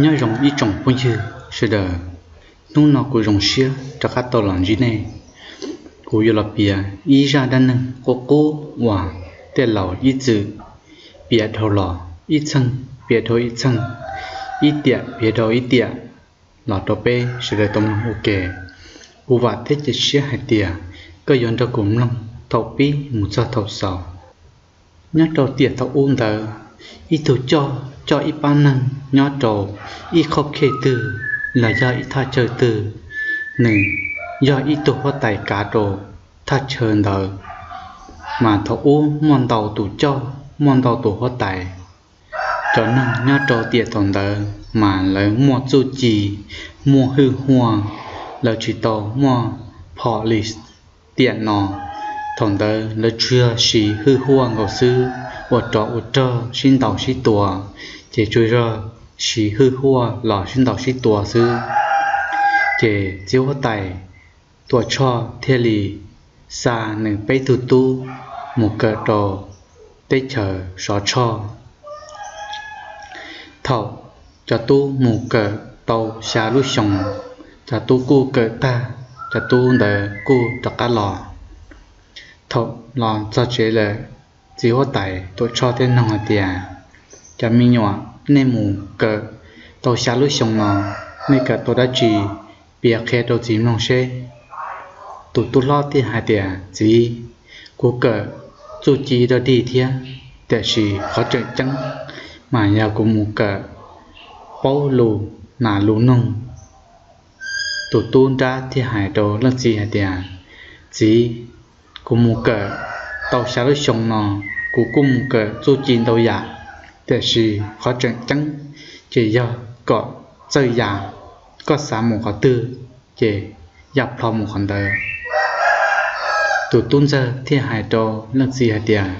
Nyob zoo ib tsoom phooj ywg sawv daws, hnub no kuv zoo siab rov qab tau los ntsib nej. Kuv yuav los piav ib zaj dab neeg qub qub uas tej laus ib txwm piav dhau los ib txheej piav dhau ib txheej, ib tiam piav dhau ib tiam los rau peb sawv daws tau mloog ua ke. Kuv vam thiab cia siab hais tias koj yuav nrog kuv mloog thaum pib mus txog thaum xaus. Nyob rau tiam thaum ub ntawd, ib tug coj coj ib pab neeg nyob rau ib qhov khej twg los yog ib thaj chaw twg, nws yog ib tug huab tais kav rau thaj chaw ntawd. Mas thaum ub muaj ntau tus coj, muaj ntau tus huab tais. Cov neeg nyob rau tiam thaum ntawd mas lawv muaj txuj ci, muaj hwj huaj, lawv tsis tau muaj police tiam no. Thaum ntawd lawv tsuas yog siv hwj huaj nkaus xwb, ua rov ua rog, sib ntaus sib tua, ces tsuas yog siv hwj huaj los sib ntaus sib tua xwb. Ces txiv huab tais Tuam Tshoj thiaj li xa nws peb tug tub mus kawm rau teb chaws Sov Tshoj. Thaum cov tub mus kawm tau xya lub xyoo, cov tub kuj kawm tag, cov tub ntawd kuj rov qab los. Thaum los txog tsev lawm, txiv huab tais Tuam Tshoj thiaj nug hais tias, Cov me nyuam, nej mus kawm tau xya lub xyoo no, nej kawm tau dab tsi? Piav qhia rau txiv mloog seb. Tus tub hlob thiaj hais tias, Txiv, kuv kawm txuj ci dog dig thiab, tiam sis qhov tseem ceeb mas yog kuv mus kawm paub lus nas lus noog. Tus tub nrab thiaj hais rau leej txiv hais tias, Txiv, kuv mus kawm tau xya lub xyoo no, kuv kuj mus kawm txuj ci ntau yam, tiam sis qhov tseem ceeb ces yog kom txawj ya, koj xav mus qhov twg ces ya plho mus qhov ntawd. Tus tub ntxawg thiaj hais rau leej txiv hais tias,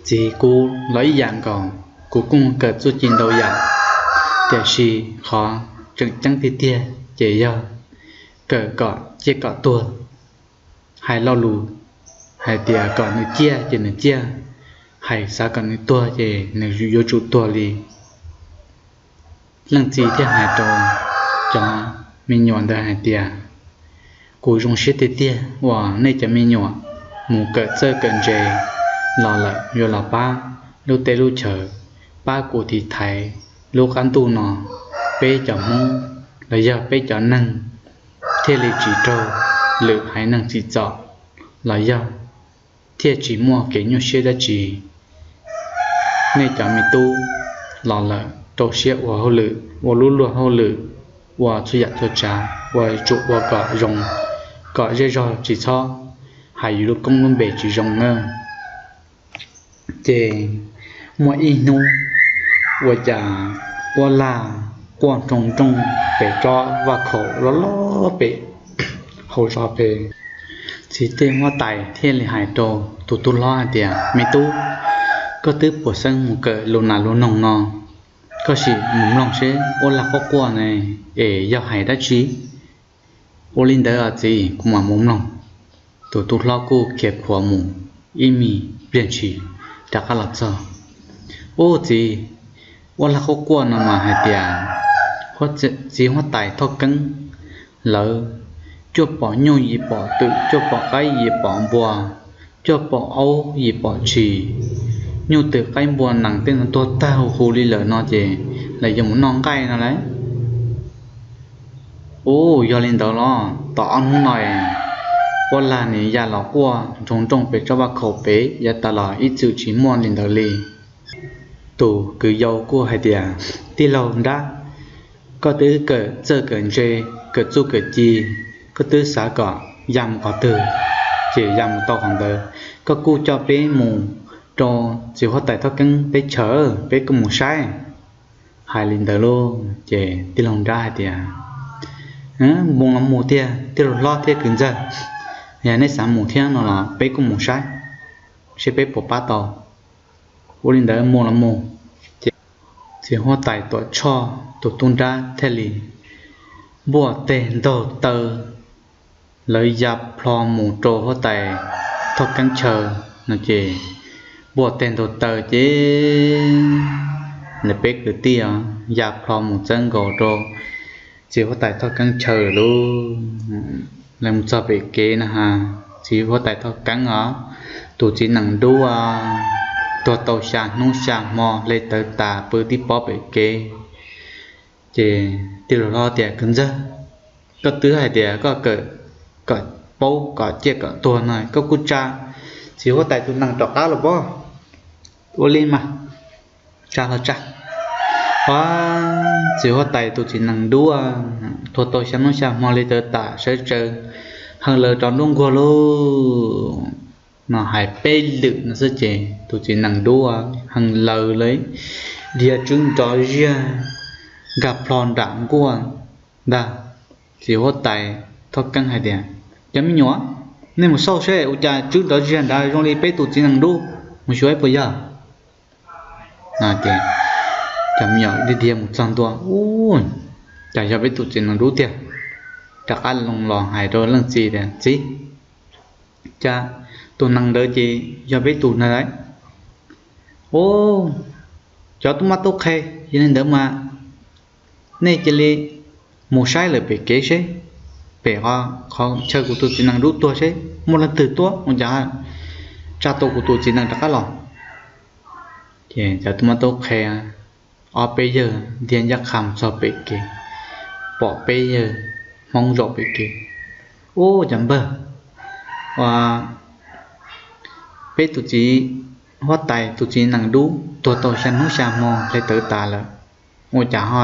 Txiv, kuv los ib yam nkaus, kuv kuj mus kawm txuj ci ntau yam, tiam sis qhov tseem ceeb tiag tiag ces yog kawm kom ciaj kom tuag. Hais lo lus hais tias kom nws ciaj ces nws ciaj, hais xav kom nws tuag ces nws yuav tsum tuag li. Leej txiv thiaj hais rau cov me nyuam ntawd hais tias, Kuv zoo siab tiag tiag uas nej cov me nyuam mus kawm txawj kawm ntse los lawm yuav los pab lub teb lub chaws, pab kuv tiv thaiv lub qab ntuj no, peb cov Hmoob los yog peb cov neeg thiaj li tsis raug lwm haiv neeg tsim txom los yog thiaj tsis muaj kev nyuaj siab dab tsi. Nej cov me tub los lawm rau siab ua hauj lwm, ua lub luag hauj lwm, ua txhua yam txhua tsav, ua tsum ua kom zoo, kom zej zog tsis txhob hais yus lub koob lub npe tsis zoo nawb. Ces muaj ib hnub ua cas uab lag quaj nroo nrooj pem tsob vaj khaum loj loj pem hauv zos pem. Txiv tej huab tais thiaj li hais rau tus tub hlob hais tias, Me tub, koj twb puas xeeb mus kawm lus nas lus noog no, koj sim mus mloog seb uab lag quaj quaj ne, es yog hais dab tsi? Ua li ntawd os txiv, kuv mam mus mloog. Tus tub hlob kuj khiav khuav mus ib me pliag ntshis rov qab los txog. Ub txiv, uab lag quaj quaj no mas hais tias txiv huab tais Thoj Keeb lawv cuaj pom nyuj yim pom twm, cuaj pom qaib yim pom npua, cuaj pom aub yim pom tshis, nyuj twm qaib npua nees tej no tuag tag huv huv li lawm no ces lawv yuav mus noj nqaij no lauj. Ub, yog li ntawd los tom ob hnub no uab lag nim ya los quaj nroo nrooj pem tsob vaj khaum pem, yav tas los ib txwm tsis muaj li ntawd li. Tus kwv yau kuj hais tias, Tij laug nrab, koj twb kawm txawj kawm ntse, kawm txuj kawm ci, koj twb xav kom ya mus qhov twg ces ya mus tau qhov ntawd. Koj kuj coj peb mus rau txiv huab tais Thoj Keeb teb chaws, peb kuj mus saib. Hais li ntawd lauj ces tij laug nrab hais tias, Mus los mus tiag, tij laug hlob thiab kwv ntxawg, yog nej xav mus thiab no los peb kuj mus saib seb peb puas pab tau. Ua li ntawd mus los mus, ces txiv huab tais Tuam Tshoj tus tub nrab thiaj li npuaj teg ntaug taw, lawv ya plho mus rau huab tais Thoj Keeb chaw no ces npuaj teg ntaug taw ces lawv peb kwv tij os ya plho mus txawb nkaus rau txiv huab tais Thoj Keeb chaw lawm. Lawv mus txog pem kev na has, txiv huab tais Thoj Keeb os, tus txiv nees dub tuag tau xya hnub xya hmo hle tawv tas pw tib pob pem kev. Ces tij laug hlob tias, Kwv ntxawg, koj twb hais tias koj kawm kom paub kom ciaj kom tuag no, koj kuj tsa txiv huab tais tus nees rov qab los pob. Ua li mas, tsa los tsa. Txiv huab tais tus txiv nees dub tuag tau xya hnub xya hmo li tawv tas sawv tsaws heev lawv rov nruab nkuag lauj. No hais peb lwm no xwb ces tus txiv nees dub heev lawv lawm, dhia tswb nrov ziag nkag plho nram nkuaj ntag. Txiv huab tais Thoj Keeb hais tias, Cov me nyuam, nej mus xauj seb ua cas tswb nrov ziag nrad zoo li peb tus txiv nees dub, mus xyuas puas yog. Cov me nyuam dhia mus txog ntua, Ub, cas yog peb tus txiv nees dub tiag. Rov qab loo los hais rau leej txiv tias, Txiv, cas tus nees ntawd ces yog peb tus na lauj? Ub, cov tub mab tub qhe, yog li ntawd mas nej cia li mus saib lawm pem kev seb, pem qhov chaw kuv tus txiv nees dub tuag seb muaj leej twg tuaj ua cas tsa tau kuv tus txiv nees rov qab los. Ces cov tub mab tub qhe ob peb yawg dhia ncaj qha mus txog pem kev, pom peb yawg Hmoob zaum pem kev. Ub, cov npawg, peb tus txiv huab tais tus txiv nees dub tuag tau xya hnub xya hmo hle tawv tas lawm, ua cas ho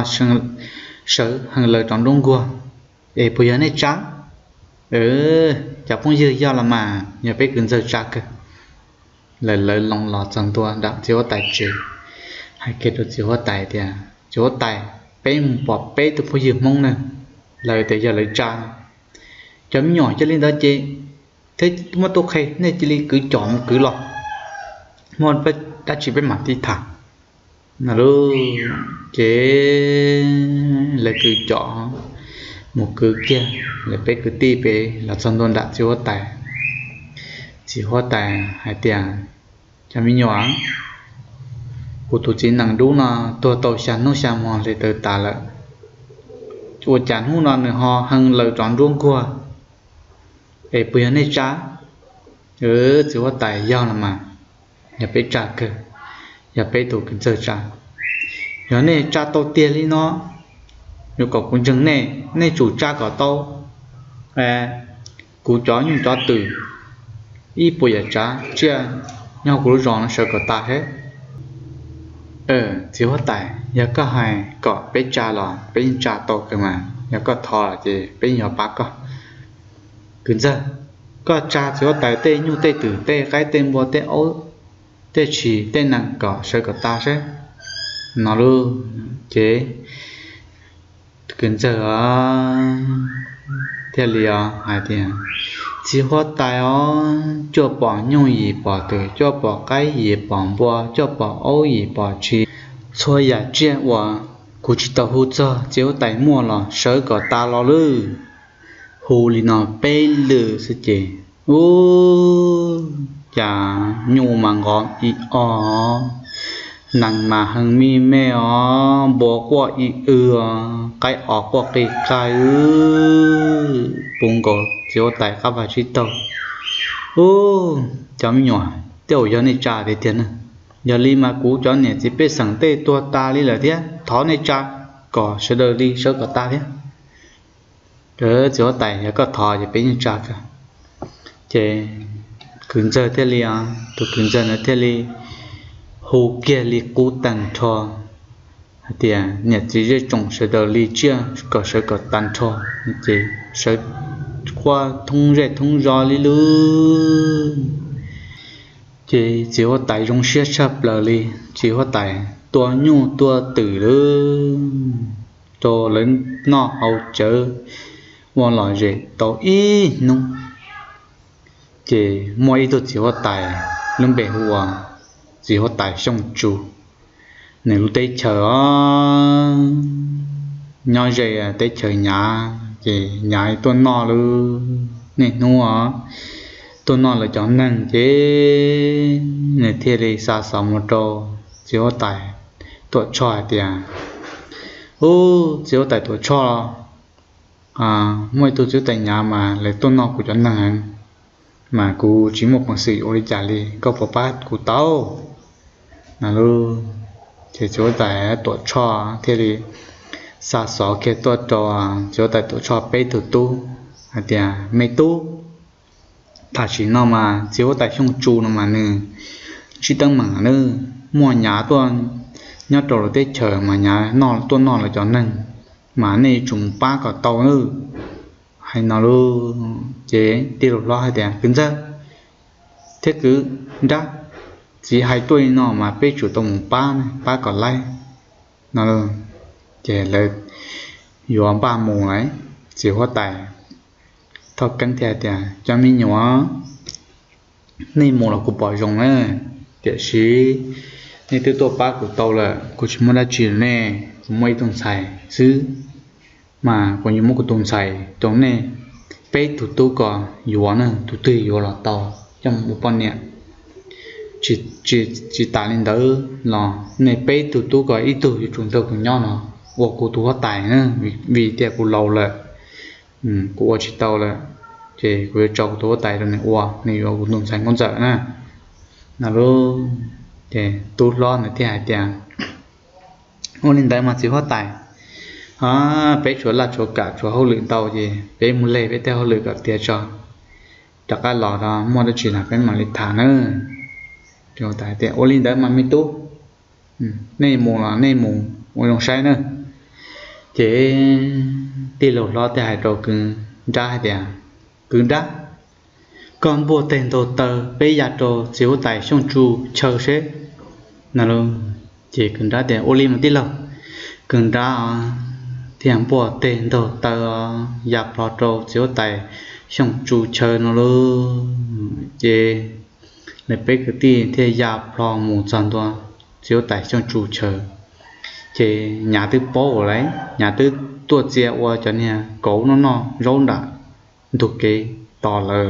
sawv heev lawv rov nruab nkuag, es puas yog nej tsa? Cov phooj ywg, yog los mas yog peb kwv ntxawg tsa kawg. Lawv lawv loo los txog ntua nram txiv huab tais tsev, hais kiag rau txiv huab tais tias, Txiv huab tais, peb mus pom peb tus phooj ywg Hmoob na, lawv tias yog lawv tsa. Cov me nyuam, cia li ntawd ces thiab tub mab tub qhe, nej cia li kwv com mus kwv los, muaj dab tsi peb mam li tham. No lauj, ces lawv kwv com mus kwv kiag, lawv peb kwv tij pem los txog ntua nram txiv huab tais. Txiv huab tais hais tias, Cov me nyuam, kuv tus txiv nees dub no tuag tau xya hnub xya hmo hle tawv tas lawm, ua cas hnub no nws ho heev lawv rov nruab nkuag, es puas yog nej tsa? Txiv huab tais, yog los mas, yog peb tsa kawg, yog peb tus kwv ntxawg tsa. Yog nej tsa tau tiag li no, yuav kom kuv ntseeg nej, nej tsum tsa kom tau kuv cov nyuj cov twm ib puas yam tsav tsiaj nyob kuv lub zos no sawv kom tas seb. Txiv huab tais, yog koj hais kom peb tsa los peb yeej tsa tau kawg mas, yog koj thov ces peb yeej yuav pab koj. Kwv ntxawg, koj tsa txiv huab tais tej nyuj tej twm tej qaib tej npua tej aub tej tshis tej nees kom sawv kom tas seb. No lauj, ces kwv ntxawg thiaj li hais tias, Txiv huab tais os, cuaj pom nyuj yim pom twm, cuaj pom qaib yim pom npua, cuaj pom aub yim pom tshis, txhua yam tsiaj uas kuv tsis tau hu txog txiv huab tais muaj los sawv kom tas los lawm. Hu li no peb lwm xwb ces, ub, cas nyuj mas nqov ib o, nees mas heev me me os, npua quaj ib w os, qaib os quaj qig qag. Puv nkaus txiv huab tais qab vaj tsib taug. Ub, cov me nyuam, tej zaum yog nej tsa tiag tiag na. Yog li mas kuv cov niam txiv pej xeem tej tuag tas li lawm thiab, thov nej tsa kom sawv daws li sawv kom tas thiab. Txiv huab tais, yog koj thov ces peb yeej tsa kawg. Ces kwv ntxawg thiaj li, tus kwv ntxawg ntawd thiaj li hu kiag li qub tag nrho hais tias, Niam txiv zej tsoom sawv daws li tsiaj kom sawv kom tag nrho. Ces sawv quaj thoob zej thoob zos li lawm. Ces txiv huab tais zoo siab tshaj plaws li, txiv huab tais tua nyuj tua twm lawm rau lawv noj haus cawv ua lom zem tau ib hnub. Ces muaj ib tug txiv huab tais lub npe hu ua txiv huab tais Xyooj Tsu. Nws lub teb chaws os, nyob ze teb chaws Nyav, ces Nyav tuaj noj lawv niaj hnub os, tuaj noj lawv cov neeg ces nws thiaj li xa xov mus rau txiv huab tais, Tuam Tshoj hais tias, Ub, txiv huab tais Tuam Tshoj, muaj ib tug txiv huab tais Nyav mas lawv tuaj noj kuv cov neeg heev, mas kuv tsis muaj peev xwm ua li cas li, koj puas pab kuv tau? No ces txiv huab tais Tuam Tshoj thiaj li xa xov kiag tuaj rau txiv huab tais Tuam Tshoj peb tug tub hais tias, Me tub, tam sim no mas txiv huab tais Xyooj Tsu no mas nws tsis teeb meem na, muaj Nyav tuaj nyob rau lawv teb chaws mas Nyav tuaj noj lawv cov neeg, mas nej yuav tsum mus pab kom tau nawb. Hais no lawm ces tij laug hlob hais tias, Kwv ntxawg, thiab kwv nrab, txiv hais tuaj li no mas peb tsum tau mus pab, pab kom laib no. Ces lawv yuav npaj mus lawm, txiv huab tais Thoj Keeb thiaj hais tias, Cov me nyuam, nej mus los kuv pom zoo na, tiam sis nej twb tuaj pab kuv tau lawm, kuv tsis muaj dab tsi rau nej, kuv muaj ib tug ntxhais xwb, mas kuv yuav muab kuv tus ntxhais rau nej peb tug tub ko yuav na, tus twg yuav los tau coj mus ua poj niam. Tsis tas li ntawd los nej peb tug tub ko ib tug yuav tsum nrog kuv nyob no ua kuv tus huab tais na, vim tias kuv laus lawm, kuv ua tsis tau lawm, ces kuv yuav tso kuv tus huab tais rau nws ua, nws yuav kuv tus ntxhais nkauj ntxawm na. No ces tub hlob ntawd thiaj hais tias, Ua li ntawd mas txiv huab tais, peb tshuav laj tshuav kam tshuav hauj lwm ntau ces peb mus leg peb tej hauj lwm kom tiav tso, rov qab los muaj dab tsi los peb mam li tham nawb. Ua li ntawd mas me tub, nej mus los nej mus ua zoo saib nawb. Ces tij laug hlob thiaj hais rau kwv nrab hais tias, Kwv nrab, koj npuaj teg ntaug taw peb ya rau txiv huab tais Xyooj Tsu chaw seb. No ces kwv nrab tias, Ua li mas tij laug. Kwv nrab thiaj npuaj teg ntaug taw ya plho rau txiv huab tais Xyooj Tsu chaw no lauj. Ces lawv peb kwv tij thiaj ya plho mus txog ntua txiv huab tais Xyooj Tsu chaw. Ces Nyav twb paub lawm, Nyav twb tuaj txia ua cov niag kauv noj noj zaub nram ntug kev tos lawv.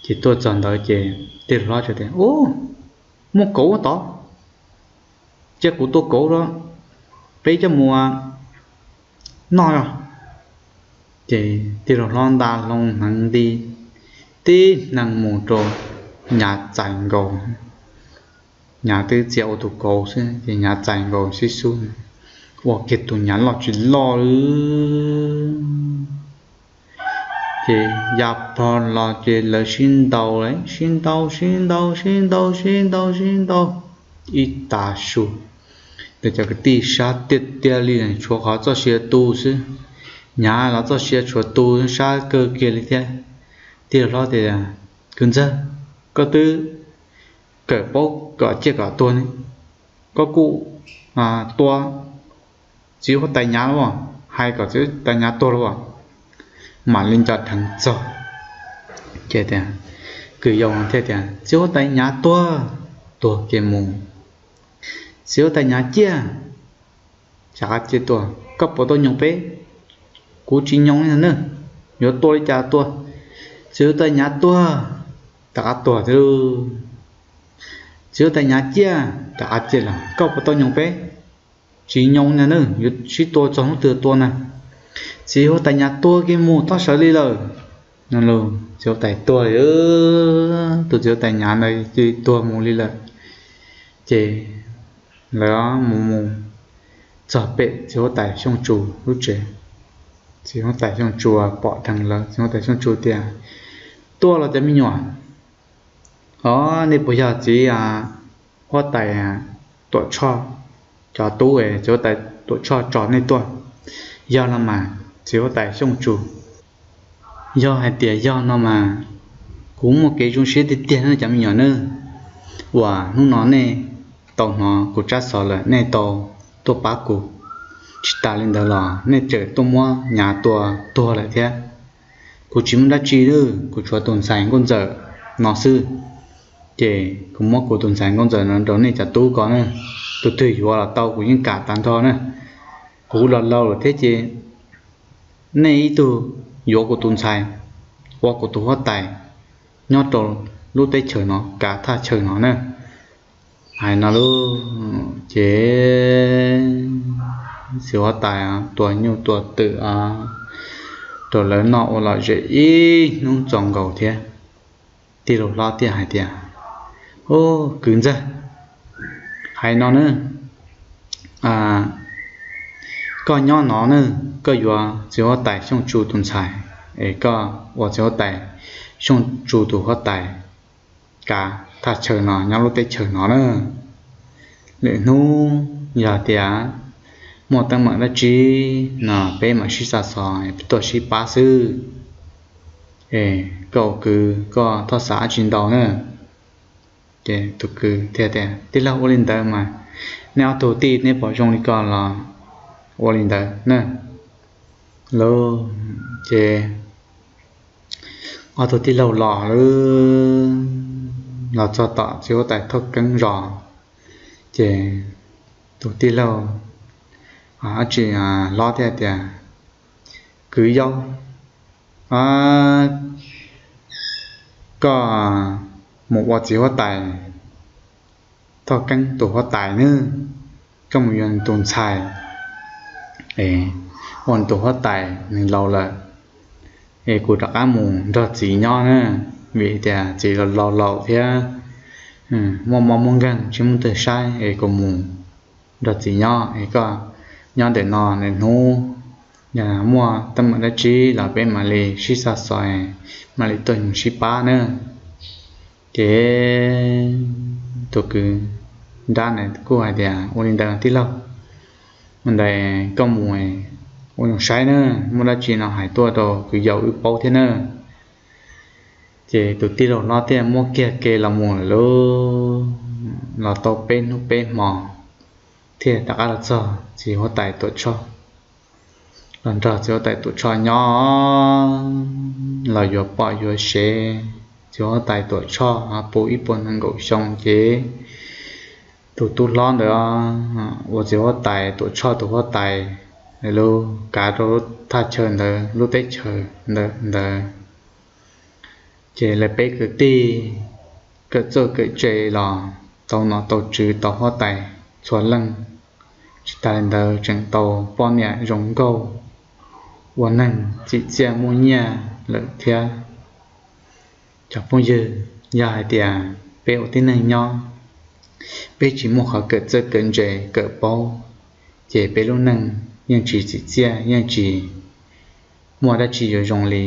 Ces tuaj txog ntawd ces tij laug hlob tias, Ub, muaj kauv tod, cia kuv tua kauv rau peb coj mus noj os. Ces tij laug hlob nta hlo hneev nti tib hneev mus rau Nyav txais nkaus. Nyav twb txia ua tus kauv xwb ces Nyav txais nkaus xib xub, ua kiag tus Nyav loj tsis loj li. Ces ya plho los ces lawv sib ntaus, sib ntaus sib ntaus sib ntaus sib ntaus sib ntaus ib tag su. Ces cov kwv tij sab tiag tiag li, tshuav qhov txoj sia tu xwb. Nyav los txoj sia tshuav tu, sab kawg kiag li thiab. Tij laug hlob tias, Kwv ntxawg, koj twb kawm paub kom ciaj kom tuag ne, koj kuj tua txiv huab tais Nyav los, hais kom txiv huab tais Nyav tuag los. Mam li nco dheev txog ces kwv yau thiaj tias, Txiv huab tais Nyav tuag, tuag kiag mus. Txiv huab tais Nyav ciaj, rov qab ciaj tuaj, koj puas tau nyoos peb? Kuv tsis nyoos li na, yuav tua li cas tua. Txiv huab tais Nyav tuag, rov qab tuag thiab lauj. Txiv huab tais Nyav ciaj, rov qab ciaj los, koj puas tau nyoos peb? Tsis nyoos li na, yuav sib tua txog hnub twg tua na. Txiv huab tais Nyav tuag kiag mus toj sawv li lawm. Txiv huab tais tuag, tus txiv huab tais Nyav ntawd cia li tuag mus li lawm. Ces lawv mus mus txog pem txiv huab tais Xyooj Tsu lub tsev. Txiv huab tais Xyooj Tsu pom dheev lawv, txiv huab tais Xyooj Tsu tias, Tuaj los cov me nyuam, o, nej puas yog txiv huab tais Tuam Tshoj cov tub, txiv huab tais Tuam Tshoj tso nej tuaj? Yog no mas txiv huab tais Xyooj Tsu, yog hais tias yog no mas kuv muaj kev zoo siab tiag tiag nawb cov me nyuam nawb, uas hnub no nej tau hnov kuv tsab xov lawm nej tau tuaj pab kuv. Tsis tas li ntawd los nej tseem tuaj muab Nyav tua tuag lawm thiab. Kuv tsis muaj dab tsi, kuv tshuav tus ntxhais nkauj ntxawm no xwb, ces kuv muab kuv tus ntxhais nkauj ntxawm no rau nej cov tub ko na. Tus twg yuav los tau, kuv yeej kam tag nrho na. Kuv los laus lawm thiab ces nej ib tug yuav kuv tus ntxhais ua kuv tus huab tais nyob rau lub teb chaws no kav thaj chaw no na. Hais no lub ces txiv huab tais tuav nyuj tuav twm rau lawv noj ua lom zem ib hnub txaus nkaus thiab. Tij laug hlob thiaj hais tias, Ub, kwv ntxawg, hais no na, koj nyob no na, koj yuav txiv huab tais Xyooj Tsu tus ntxhais, es koj ua txiv huab tais Xyooj Tsu tus huab tais kav thaj chaw no nyob lub teb chaws no na. Lwm hnub yog tias muaj teeb meem dab tsi no peb mam sib xa xov tuaj sib pab xwb. Es koj ua kwv koj txhob xav dab tsi ntau na. Ces tus kwv thiaj tias, Tij laug, ua li ntawd mas, nej ob tug tij neb pom zoo li ko los ua li ntawd na. Lawm ces ob tug tij laug los lawm, los txog tom txiv huab tais Thoj Keeb zos, ces tus tij laug dab tsi hlob thiaj tias, Kwv yau, koj mus ua txiv huab tais Thoj Keeb tus huab tais nawb, koj mus yuav nws tus ntxhais, ua nws tus huab tais, nws laus lawm, es kuv rov qab mus nrog txiv nyob na, vim tias txiv los laus laus thiab muaj mob muaj nkeeg tsis muaj leej twg saib es kuv mus nrog txiv nyob es koj nyob ntawm no lwm hnub yog muaj teeb meem dab tsi los peb mam li sib xa xov, mam li tuaj mus sib pab na. Ces tus kwv nrab ntawd kuj hais tias, Ua li ntawd tij laug, ua ntawd koj mus ua zoo saib na, muaj dab tsi no hais tuaj rau kwv yau wb paub thiab na. Ces tus tij laug hlob thiaj muab kiag kev los mus lawm lauj. Los tau peb hnub peb hmo thiaj rov qab los txog txiv huab tais Tuam Tshoj. Los nrog txiv huab tais Tuam Tshoj nyob, los yuav pom yuav sev. Txiv huab tais Tuam Tshoj puv ib puas nees nkaum xyoo ces tus tub hlob ntawd ua txiv huab tais Tuam Tshoj tus huab tais lub kav rau lub thaj chaw ntawd, lub teb chaws ntawd ntawd. Ces lawv peb kwv tij kawm txuj kawm ntse los tau nom tau tswv tau huab tais txhua leej. Tsis tas li ntawd tseem tau poj niam zoo nkauj, ua neeg txim txiaj muaj nyiaj lawm thiab. Cov phooj ywg, yog hais tias peb ua tib neeg nyob, peb tsis muaj qhov kawm txawj kawm ntse kawm paub, ces peb lub neej yeej tsis txim txiaj, yeej tsis muaj dab tsi yuav zoo li.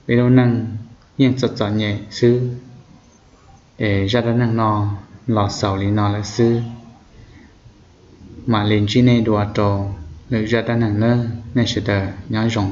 Peb lub neej yeej txom txom nyem xwb. Es zaj dab neeg no los xaus li no lawm xwb. Mam li ntsib nej dua rau lwm zaj dab neeg nawb, nej sawv daws nyob zoo.